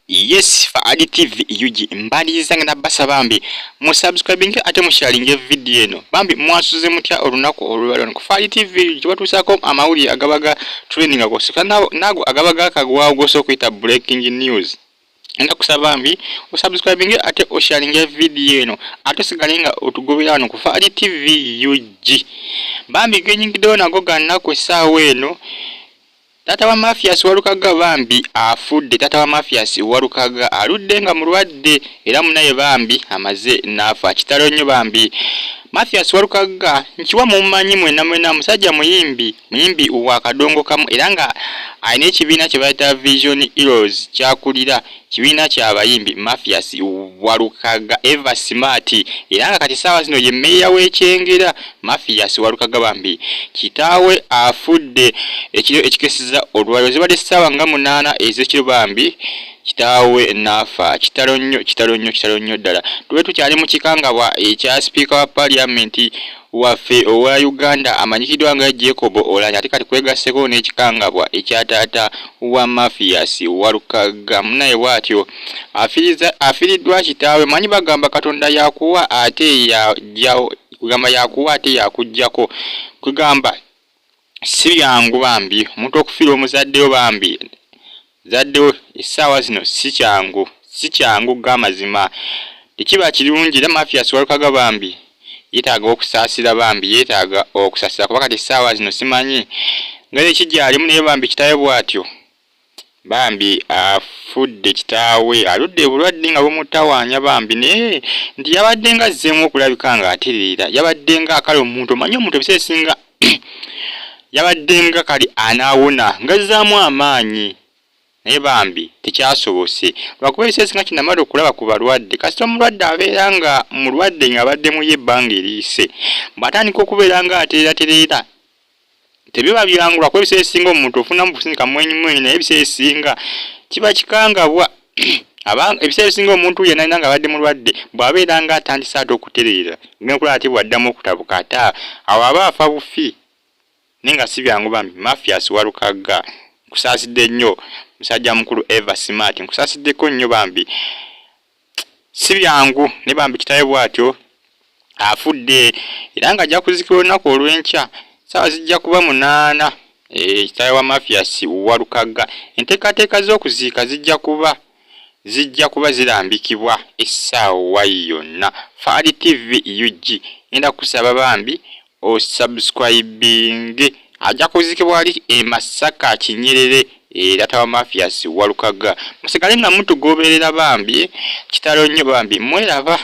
Yes, Faadi TV UG mbaliriza nga nabasa bambi mu subscribing ate mu sharing video eno. Bambi mwasuze mutya olunaku olwaleero ku Faadi TV kibatuusaako amawulire agabaga trending agoseka nago agabaga kagwawo gosobola okuyita breaking news. Ngenda kusaba bambi osubscribing ate osharinge video eno ate osigale nga otugobera wano ku Faadi TV UG. Bambi genyingiddewo nago ga nnaku essaawa eno. Taata wa Mathias Walukaga bambi afudde. Taata wa Mathias Walukaga aludde nga mulwadde era munaye bambi amaze n'afa. Kitalo nnyo bambi. Mathias Walukaga nkiwa mummanyi mwena mwena, musajja muyimbi, muyimbi wa kadongo kamu era nga alina ekibiina kye bayita Vision Heroes kyakulira kibiina kya bayimbi. Mathias Walukaga Eva Smart era nga kati saawa zino ye mmeeya w'ekyengera. Mathias Walukaga bambi kitaawe afudde ekiro ekikeseza olwaliro, zibadde ssaawa nga 8 ez'ekiro bambi kitaawe n'afa. Kitalo nnyo, kitalo nnyo, kitalo nnyo ddala. Tube tukyali mu kikangabwa ekya sipiika wa paaliyamenti waffe owa Uganda amanyikiddwa nga Jacob Oulanyah, ate kati kwegasseko n'ekikangabwa ekya taata wa Mathias Walukaga. Munaye bw'atyo afiiriddwa kitaawe. Manyi bagamba Katonda yakuwa ate yajjawo, kugamba yakuwa ate yakuggyako, kugamba si byangu bambi omuntu okufiirwa omuzaddewo bambi zaddewo essaawa zino si kyangu, si kyangu g'amazima, tekiba kirungi. Era Mathias Walukaga bambi yeetaaga okusaasira, bambi yeetaaga okusaasira kuba kati essaawa zino simanyi ngeri ekijjalimu, naye bambi kitaawe bw'atyo bambi afudde. Kitaawe aludde obulwadde nga bumutawaanya bambi, naye nti yabadde nga azzeemu okulabika ng'atereera, yabadde nga akale omuntu omanyi omuntu ebiseera ebisinga yabadde nga kali anaawona ng'azzaamu amaanyi, naye bambi tekyasobose lwakuba ebiseera ebisinga kinamala okulaba ku balwadde. Kasita omulwadde abeera nga mulwadde ng'abadde mu ye ebbanga eriyise, bw'atandika okubeera nga atereeratereera tebiba byangu lwakuba ebiseera ebisinga omuntu ofunamu busindika mwenyumwenyu, naye ebiseera ebisinga kiba kikangabwa. Ebiseera ebisinga omuntu yenna alina nga abadde mulwadde bw'abeera nga atandise ate okutereera, ogenda okulaba ate bw'addamu okutabuka ate awo aba afa bufi, naye nga si byangu bambi. Mathias Walukaga nkusaasidde nnyo, musajja mukulu Eva Smart nkusaasiddeko nnyo bambi, si byangu, naye bambi kitaawe bw'atyo afudde era nga ajja kuzikibwa olunaku olw'enkya ssaawa zijja kuba 8. Kitaawe wa Mathias Walukaga enteekateeka z'okuziika zijja kuba zirambikibwa essaawa yonna. Faadi TV UG ngenda kusaba bambi osubscribing. Ajja kuziikibwa ali e Masaka Kinyerere, taata wa Mathias Walukaga. Musigale nga mutugoberera bambi, kitalo nnyo bambi, mweraba.